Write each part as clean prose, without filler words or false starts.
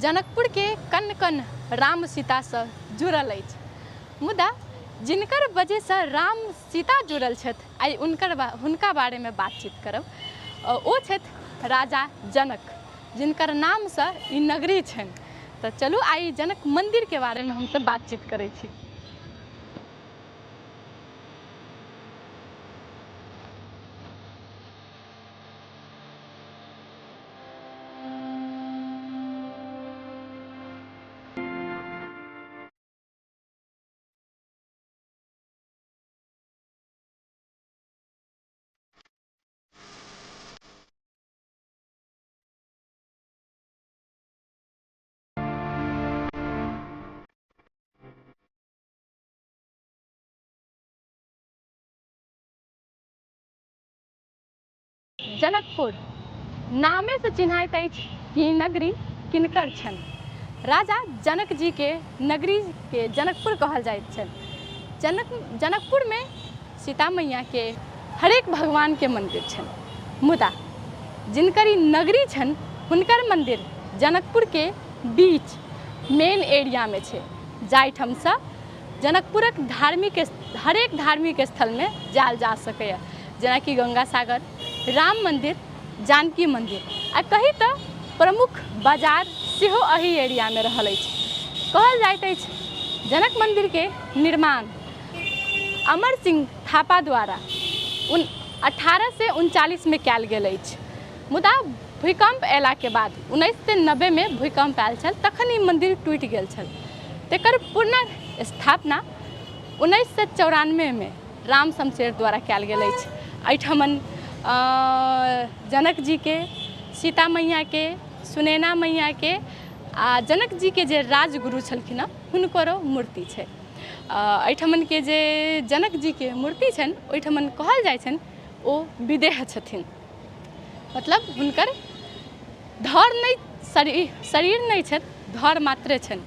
जनकपुरके कण कण राम सीतासँ जुड़ल अछि। मुदा जिनकर वजहसँ राम सीता जुड़ल छथि, आइ हुनकर हुनका बारेमे बातचीत करब। ओ छथि राजा जनक, जिनकर नामसँ ई नगरी छनि। तऽ चलू आइ जनक मन्दिरके बारेमे हमसब बातचीत करै छी। जनकपुर नामेसँ चिन्हाइत अछि कि ई नगरी किनकर छनि। राजा जनक जीके नगरीके जनकपुर कहल जाइत छनि। जनकपुरमे सीता मैयाके हरेक भगवानके मन्दिर छनि, मुदा जिनकर ई नगरी छनि हुनकर मन्दिर जनकपुरके बीच मेन एरियामे छै, जाहिठामसँ जनकपुरक धार्मिक हरेक धार्मिक स्थलमे जायल जा सकैए, जेनाकि गंगा सागर, राम मन्दिर, जानकी मन्दिर आ कही तऽ प्रमुख बाजार सेहो एहि एरियामे रहल अछि। कहल जाइत अछि जनक मन्दिरके निर्माण अमर सिंह थापा द्वारा 1839मे कयल गेल अछि, मुदा भूकम्प अयलाके बाद 1990मे भूकम्प आयल छल, तखन ई मन्दिर टूटि गेल छल। तकर पुनर्स्थापना 1994मे राम शमशेर द्वारा कयल गेल अछि। एहिठमन जनक जीके, सीता मैयाके, सुनैना मैयाके आ जनक जीके जे राजगुरु छलखिन हँ हुनकरो मूर्ति छै। एहिठमनके जे जनक जीके मूर्ति छनि ओहिठमन कहल जाइ छनि ओ विदेह छथिन, मतलब हुनकर धर नहि शरीर नहि छनि, धर मात्रे छनि।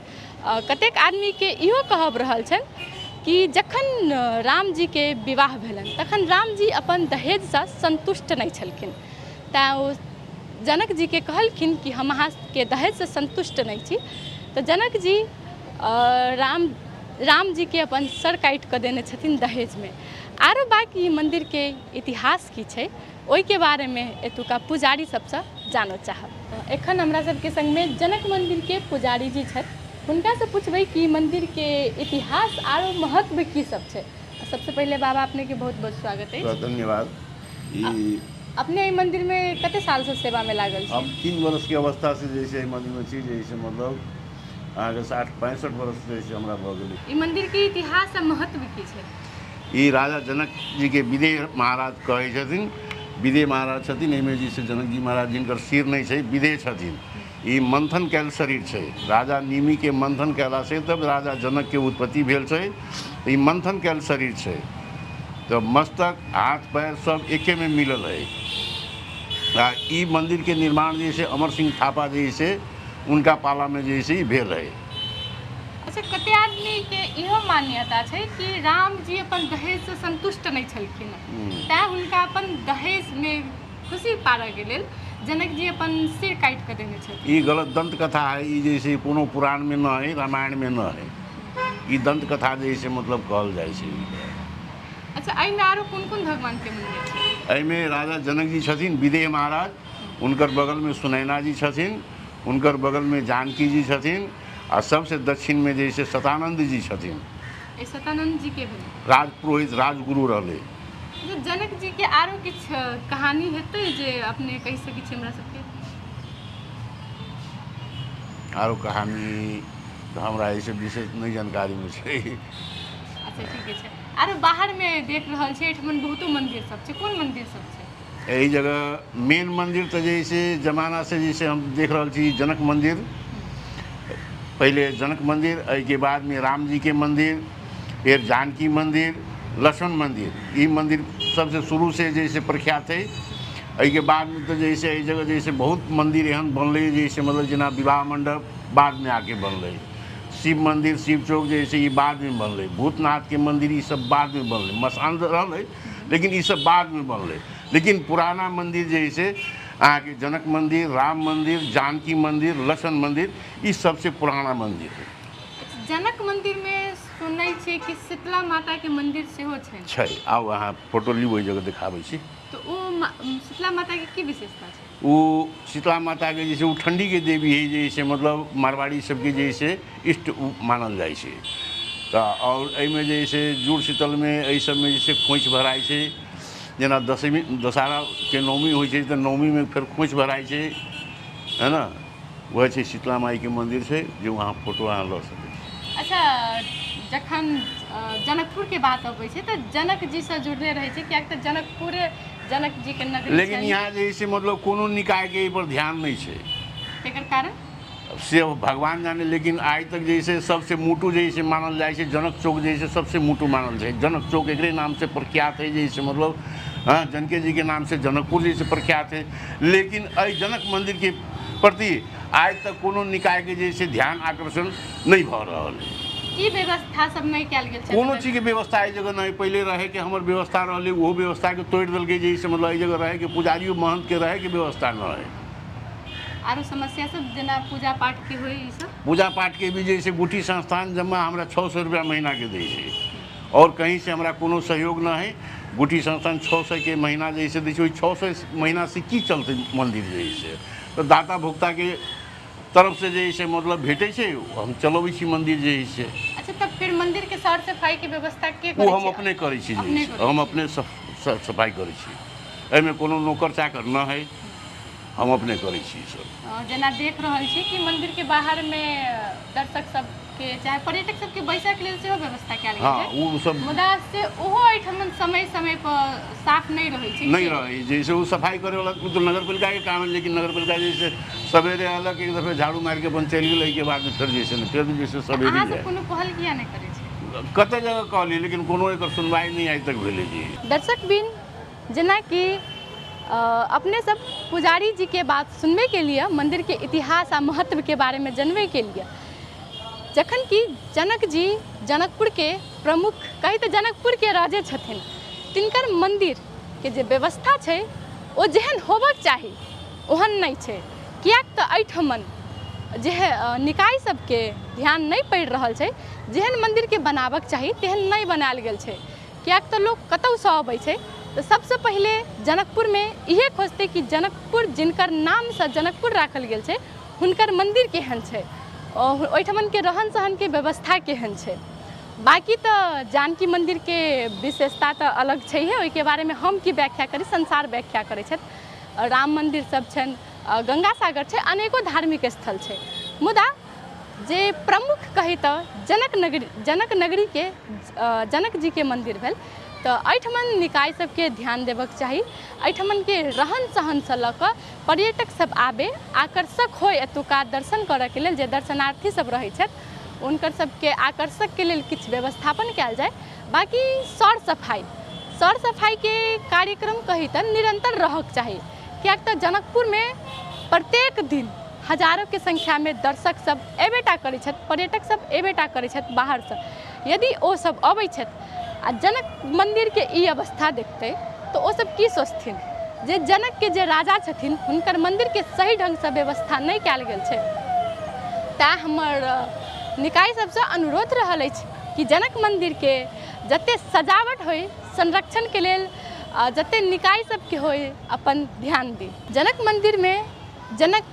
कतेक आदमीके इहो कहब रहल छनि कि जखन रामजीके विवाह भेलनि तखन रामजी अपन दहेजसँ सन्तुष्ट नहि छलखिन, तैँ ओ जनकजीके कहलखिन कि हम अहाँके दहेजसँ सन्तुष्ट नहि छी। तऽ जनकजी रामजीके अपन सर काटि कऽ देने छथिन दहेजमे। आरो बाँकी मन्दिरके इतिहास की छै ओहिके बारेमे एतुका पुजारी सबसँ जानऽ चाहब। एखन हमरा सबके सङ्गमे जनक मन्दिरके पुजारी जी छथि, हुनकासँ पुछबै कि मन्दिरके इतिहास आरो महत्व की सब छै। सबसँ पहिले बाबा अपनेके बहुत बहुत स्वागत अछि। धन्यवाद। ई अपने एहि मन्दिरमे कते सालसँ सेवामे लागल छी? हम 3 वर्षके अवस्थासँ जे छै एहि मन्दिरमे छी, जे छै मतलब अहाँके 60-65 वर्ष जे छै हमरा भऽ गेलै। ई मन्दिरके इतिहास आ महत्व की छै? ई राजा जनक जीके विदेह महाराज कहै छथिन, विदेह महाराज छथिन। एहिमे जे छै जनक जी महाराज जिनकर सिर नहि छै, विदेह छथिन। ई मंथन कयल शरीर छै। राजा निमिके मंथन कयलासँ तब राजा जनकके उत्पत्ति भेल छै। ई मंथन कयल शरीर छै, तऽ मस्तक हाथ पैर सब एकेमे मिलल है। आ ई मन्दिरके निर्माण जे छै अमर सिंह थापा जे छै उनका पालामे जे छै ई भेल है। अच्छा, कते आदमीके इहो मान्यता छै कि रामजी अपन दहेजसँ सन्तुष्ट नहि छलखिन, तैँ हुनका अपन दहेजमे खुशी पारऽके लेल जनकजी अपन सिर काटि कऽ देने छथिन। ई गलत दंत कथा है। ई जे छै कोनो पुराणमे न है, रामायणमे न है। ई दंत कथा जे छै मतलब कहल जाइ छै। अच्छा, एहिमे आरो कोन कोन भगवानके मन्दिर छै? एहिमे राजा जनक जी छथिन विदेह महाराज, हुनकर बगलमे सुनैना जी छथिन, हुनकर बगलमे जानकी जी छथिन आ सबसे दक्षिणमे जे छै शतानंद जी छथिन। ए शतानंद जी के भेलै राज पुरोहित, राजगुरु रहलै। अच्छा, जनक जी के आरो किछु कहानी हेतै जे अपने कहि सकै छी हमरा सबके? आरो कहानी तऽ हमरा एहिसँ विशेष नहि जानकारीमे छै। अच्छा, ठीके छै। आरो बाहरमे देख रहल छी एहिठमन बहुतो मन्दिर सब छै, कोन मन्दिर सब छै? एहि जगह मेन मन्दिर तऽ जे छै जमानासँ जे छै हम देख रहल छी जनक मन्दिर, पहिले जनक मन्दिर, एहिके बादमे रामजीके मन्दिर, फेर जानकी मन्दिर, लक्ष्मण मन्दिर। ई मन्दिर सबसँ शुरूसँ जे छै प्रख्यात है। एहिके बादमे तऽ जे छै एहि जगह जे छै बहुत मन्दिर एहन बनलै जे छै मतलब जेना विवाह मण्डप बादमे आके बनलै, शिव मन्दिर शिव चौक जे छै ई बादमे बनलै, भूतनाथके मन्दिर ई सब बादमे बनलै, मसान तऽ रहलै लेकिन ई सब बादमे बनलै। लेकिन पुराना मन्दिर जे छै अहाँके जनक मन्दिर, राम मन्दिर, जानकी मन्दिर, लक्ष्मण मन्दिर, ई सबसे पुराना मन्दिर है। जनक मन्दिरमे सुनै छियै कि शीतला माताके मन्दिर सेहो छै। छै, आउ अहाँ फोटो लिउ, ओहि जगह देखाबै छी। तऽ ओ शीतला माताके की विशेषता छै? ओ शीतला माताके जे छै ओ ठण्डीके देवी है, जे छै मतलब मारवाड़ी सबके जे छै इष्ट ओ मानल जाइ छै। तऽ आओर एहिमे जे छै जुड़ शीतलमे एहि सबमे जे छै खोँइछ भराइ छै। जेना दशमी दशहराके नवमी होइ छै तऽ नवमीमे फेर खोँइछ भराइ छै, है ने? वएह छै शीतला माइके मन्दिर छै जे वहाँ फोटो अहाँ लऽ सकै छी। अच्छा, जखन जनकपुरके बात अबै छै तऽ जनक जीसँ जुड़ले रहै छै, किएक तऽ जनकपुरे जनक जीके नगरी। लेकिन यहाँ जे छै मतलब कोनो निकायके एहिपर ध्यान नहि छै। तेकर कारण से भगवान जाने। लेकिन आइ तक जे छै सबसे मोटू जे छै मानल जाइ छै जनक चौक, जे छै सबसे मोटू मानल जाइ छै जनक चौक, एकरे नामसँ प्रख्यात है। जे छै मतलब हँ जनके जीके नामसँ जनकपुर जे छै प्रख्यात है। लेकिन एहि जनक मन्दिरके प्रति आइ तक कोनो निकायके जे छै ध्यान आकर्षण नहि भऽ रहल है। की व्यवस्था सब नहि कयल गेल छै? कोनो चीजके व्यवस्था एहि जगह नहि। पहिले रहैके हमर व्यवस्था रहलै, ओहो व्यवस्थाके तोड़ि देलकै। जे छै मतलब एहि जगह रहैके पुजारियो महन्थके रहैके व्यवस्था नहि है। आरो समस्या सब जेना पूजा पाठ के होइ, ई सब? पूजा पाठके भी जे छै गुठी संस्थान जमा हमरा 600 रुपैआ महीनाके दै छै आओर कहीँसँ हमरा कोनो सहयोग नहि है। गुठी संस्थान 600के महीना जे छै दै छै, ओहि 600 महीनासँ की चलतै मन्दिर? जे छै तऽ दाता भुक्ताके तरफसँ जे छै मतलब भेटै छै, हम चलबै छी मन्दिर जे छै। अच्छा, तब फिर मंदिर के सर सफाई के व्यवस्था के ओ करै हम छै? अपने करै छी। अपने जे छै करै हम छी। अपने सफाइ करै छी, एहिमे कोनो नौकर चाकर नहि है, हम अपने करै छी सब। जेना देख रहल छी कि मंदिर के बाहर में दर्शक सबके चाहे पर्यटक सबके बैसै के लेल सेहो व्यवस्था कयल गेल हँ छै। ओ सब मुदा से ओहो एहिठाम समय समय पर साफ नहि रहै छै। नहि रहै। जैसे ओ सफाइ करैवला ओ तऽ नगर पालिकाके काम है, लेकिन नगर पालिका जैसे सवेरे अलग एक दफे झाड़ू मारिके अपन चलि गेल, एहिके बादमे फेर जे छै ने फेर जे छै सवेरे अहाँ सब जाइ। कोनो पहल किया नहि करै छी? कते जगह कहलियै, लेकिन कोनो एकर सुनवाइ नहि आइ तक भेलै जी। दर्शक बिन, जेनाकि अपने सब पुजारी जी के बात सुनबे के लिए, मंदिर के इतिहास आ महत्व के बारे में जानबे के लिए, जखन कि जनक जी जनकपुर के प्रमुख कही तऽ जनकपुर के राजे छथिन, तिनकर मंदिर के जे व्यवस्था छै ओ जेहन होबक चाही ओहन नहि छै, किएक तऽ एहिठमन जे निकाय सबके ध्यान नहि पड़ि रहल छै। जेहन मन्दिरके बनाबक चाही तेहन नहि बनायल गेल छै, किएक तऽ लोक कतहुसँ अबै छै तऽ सबसँ पहिले जनकपुरमे इहे खोजतै कि जनकपुर जिनकर नामसँ जनकपुर राखल गेल छै हुनकर मन्दिर केहन छै, ओहिठमनके रहन सहनके व्यवस्था केहन छै। बाँकी तऽ जानकी मन्दिरके विशेषता तऽ अलग छैहे, ओहिके बारेमे हम की व्याख्या करी, संसार व्याख्या करै छथि। राम मन्दिर सब छनि, गंगा सागर छै, अनेको धार्मिक स्थल छै, मुदा जे प्रमुख कही तऽ जनक नगरी, जनक नगरीके जनक जीके मन्दिर भेल। तऽ एहिठमन निकाय सबके ध्यान देबक चाही। एहिठमनके रहन सहनसँ लऽ कऽ पर्यटक सब आबे, आकर्षक होइ एतुका दर्शन करऽके लेल। जे दर्शनार्थी सब रहै छथि हुनकर सबके आकर्षकके लेल किछु व्यवस्थापन कयल जाय। बाँकी सर सफाइ, सर सफाइके कार्यक्रम कही तऽ निरन्तर रहक चाही, किएक तऽ जनकपुरमे प्रत्येक दिन हजारोके संख्यामे दर्शक सब अयबे टा करै छथि, पर्यटक सब अयबे टा करै छथि बाहरसँ। यदि ओ सब अबै छथि आ जनक मन्दिरके ई अवस्था देखतै तऽ ओ सब की सोचथिन जे जनकके जे राजा छथिन हुनकर मन्दिरके सही ढङ्गसँ व्यवस्था नहि कयल गेल छै। तैँ हमर निकाय सबसँ अनुरोध रहल अछि कि जनक मन्दिरके जते सजावट होइ, संरक्षणके लेल जते निकाय सबके होइ अपन ध्यान दी। जनक मन्दिरमे जनक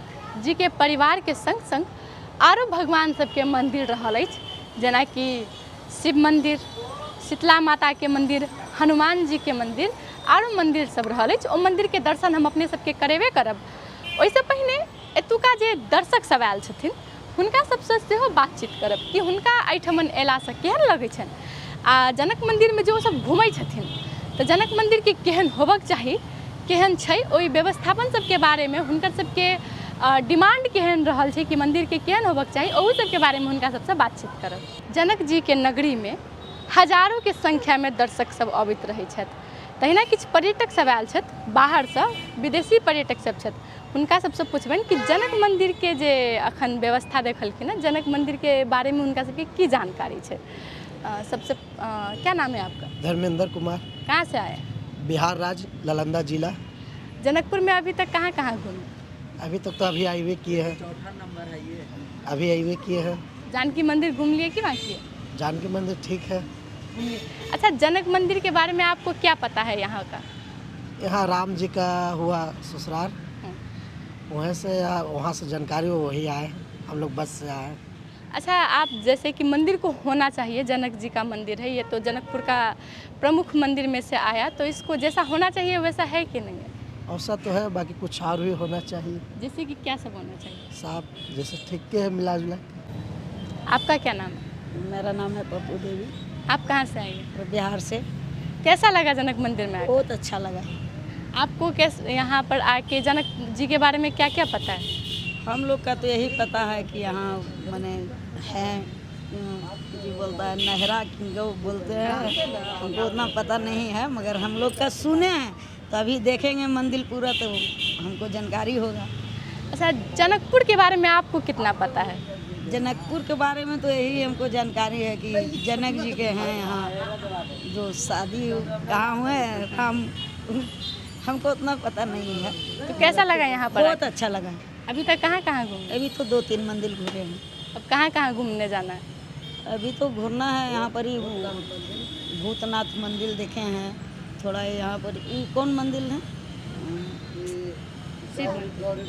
जीके परिवारके सङ्ग सङ्ग आरो भगवान सबके मन्दिर रहल अछि, जेनाकि शिव मन्दिर, शीतला माताके मन्दिर, हनुमान जीके मन्दिर, आरो मन्दिर सब रहल अछि। ओ मन्दिरके दर्शन हम अपने सबके करेबे करब। ओहिसँ पहिने एतुका जे दर्शक सब आयल छथिन हुनका सबसँ सेहो बातचीत करब कि हुनका एहिठमन अयलासँ केहन लगै छनि आ जनक मन्दिरमे जे ओसब घुमै छथिन तऽ जनक मन्दिरके केहन होबक चाही, केहन छै, ओहि व्यवस्थापन सबके बारेमे हुनकर सबके डिमांड केहन रहल छै कि मन्दिरके केहन होबक चाही, ओहू सबके बारेमे हुनका सबसँ बातचीत करब। जनक जीके नगरीमे हजारोके संख्यामे दर्शक सब अबैत रहै छथि, तहिना किछु पर्यटक सब आयल छथि बाहरसँ, विदेशी पर्यटक सब छथि। हुनका सबसँ पुछबनि कि जनक मन्दिरके जे अखन व्यवस्था देखलखिन हँ, जनक मन्दिरके बारेमे हुनका सबके की जानकारी छै। सबसे क्या नाम है आपका? धर्मेंद्र कुमार। कहाँ से आए? बिहार राज्य, नालंदा जिला। जनकपुर में अभी तक कहाँ कहाँ घूमे? अभी तक तो अभी आईवे किए हैं। अभी आईवे किए हैं। जानकी मंदिर घूम लिए कि बाकी है? जानकी मंदिर ठीक है। घूम लिए। अच्छा, जनक मंदिर के बारे में आपको क्या पता है यहाँ का? यहाँ राम जी का हुआ ससुराल, वहीं से, वहाँ से जानकारी हो वही आए हम लोग, बस से आए। अच्छा, आप जैसे कि मंदिर को होना चाहिए, जनक जी का मंदिर है ये तो जनकपुर का प्रमुख मंदिर में से आया, तो इसको जैसा होना चाहिए वैसा है कि नहीं है? औसत तो है, बाकी कुछ और भी होना चाहिए। जैसे कि क्या सब होना चाहिए? साहब जैसे ठीक के है मिला जुला के। आपका क्या नाम है? मेरा नाम है पप्पू देवी। आप कहाँ से आई हैं? बिहार से। कैसा लगा जनक मंदिर में आकर? बहुत अच्छा लगा। आपको कैसे यहाँ पर आके जनक जी के बारे में क्या क्या पता है? हम लोग का तो यही पता है कि यहाँ माने है जी बोलता है नहरा जो बोलते हैं, हमको उतना पता नहीं है, मगर हम लोग का सुने हैं, तो अभी देखेंगे मंदिर पूरा तो हमको जानकारी होगा। अच्छा, जनकपुर के बारे में आपको कितना पता है? जनकपुर के बारे में तो यही हमको जानकारी है कि जनक जी के हैं यहाँ जो शादी कहाँ हुए हैं, हम हमको उतना पता नहीं है। तो कैसा लगा यहाँ पर बहुत आके? अच्छा लगा। अभी तक कहाँ कहाँ घूमे? अभी तो 2-3 मंदिर घूरे हैं। अब कहाँ कहाँ घूमने जाना है? अभी तो घूमना है यहाँ पर ही भूतनाथ मंदिर देखे हैं थोड़ा, यहाँ पर ये कौन मंदिर है?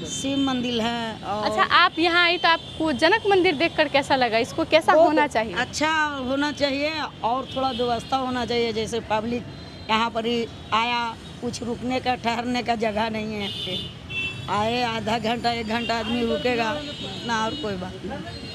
शिव मंदिर है। और अच्छा, आप यहाँ आई तो आपको जनक मंदिर देखकर कैसा लगा? इसको कैसा बहुत होना चाहिए? अच्छा होना चाहिए और थोड़ा व्यवस्था होना चाहिए, जैसे पब्लिक यहाँ पर ही आया, कुछ रुकने का ठहरने का जगह नहीं है। आए आधा घंटा 1 घंटा आदमी रुकेगा ना, और कोई बात नहीं।